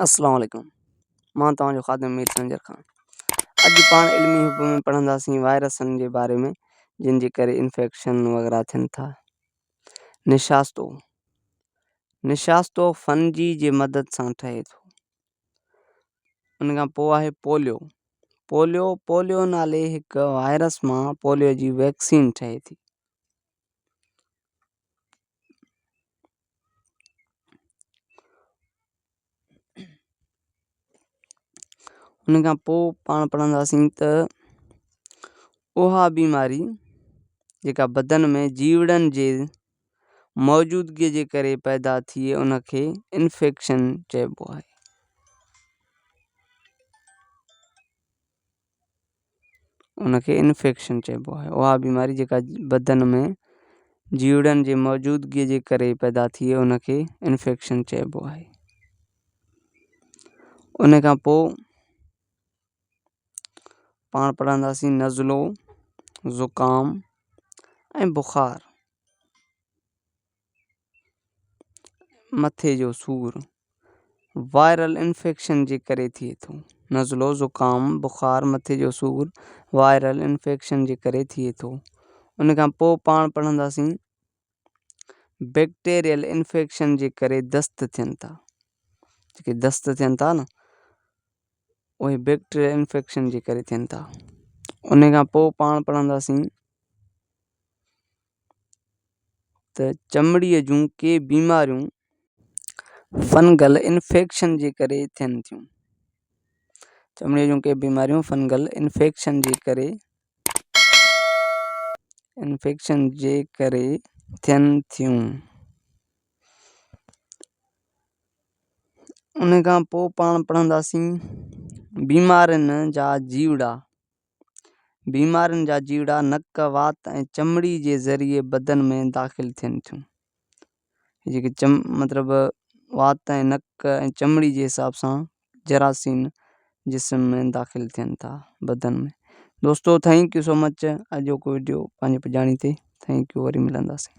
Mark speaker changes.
Speaker 1: السلام عليڪم مان توهان جو خادم مير سنجر خان اڄ پاڻ علمي حب ۾ پڙهنداسين وائرسن جي باري ۾ جن جي ڪري انفيڪشن وغيره ٿين ٿا. نشاستو، نشاستو فنجي جي مدد سان ٺهي ٿو. ان کان پوء آهي پوليو، پوليو پوليو نالي هڪ وائرس مان پوليو جي ويڪسين ٺهي ٿي. ان کان پوء پاڻ پڙهنداسين ته اها بيماري جيڪا بدن ۾ جيوڙن جي موجودگي جي ڪري پيدا ٿئي ان کي انفيڪشن چئبو آهي. ان کي انفيڪشن چئبو آهي. اها بيماري جيڪا بدن ۾ جيوڙن جي موجودگي جي ڪري پيدا ٿئي ان کي انفيڪشن چئبو آهي. ان کان پوء پاڻ پڙهنداسين نزلو، زڪام ۽ بخار، مٿي جو سور وائرل انفيڪشن جي ڪري ٿئي ٿو. نزلو، زڪام، بخار، مٿي جو سور وائرل انفيڪشن جي ڪري ٿئي ٿو. ان کان پوء پاڻ پڙهنداسين بيڪٽيريل انفيڪشن جي ڪري دست ٿين ٿا. جيڪي دست ٿين ٿا نه اهي بيڪٽيريل انفيڪشن جي ڪري ٿين ٿا. ان کان پوء پاڻ پڙهنداسين ته چمڙيء جون ڪي بيماريون فنگل انفيڪشن جي ڪري ٿين ٿيون. چمڙيء جون ڪي بيماريون فنگل انفيڪشن جي ڪري انفيڪشن جي ڪري ٿين ٿيون. ان کان پوء پاڻ پڙهنداسين بيمارين جا جيوڙا. بيمارين جا جيوڙا نڪ، وات ۽ چمڙي جي ذريعي بدن ۾ داخل ٿين ٿيون. هي جيڪي چم مطلب وات ۽ نڪ ۽ چمڙي جي حساب سان جراثيم جسم ۾ داخل ٿين ٿا بدن ۾. دوستو thank you so much اڄوڪو وڊيو پنهنجي پڄاڻي تي thank you وري ملنداسين.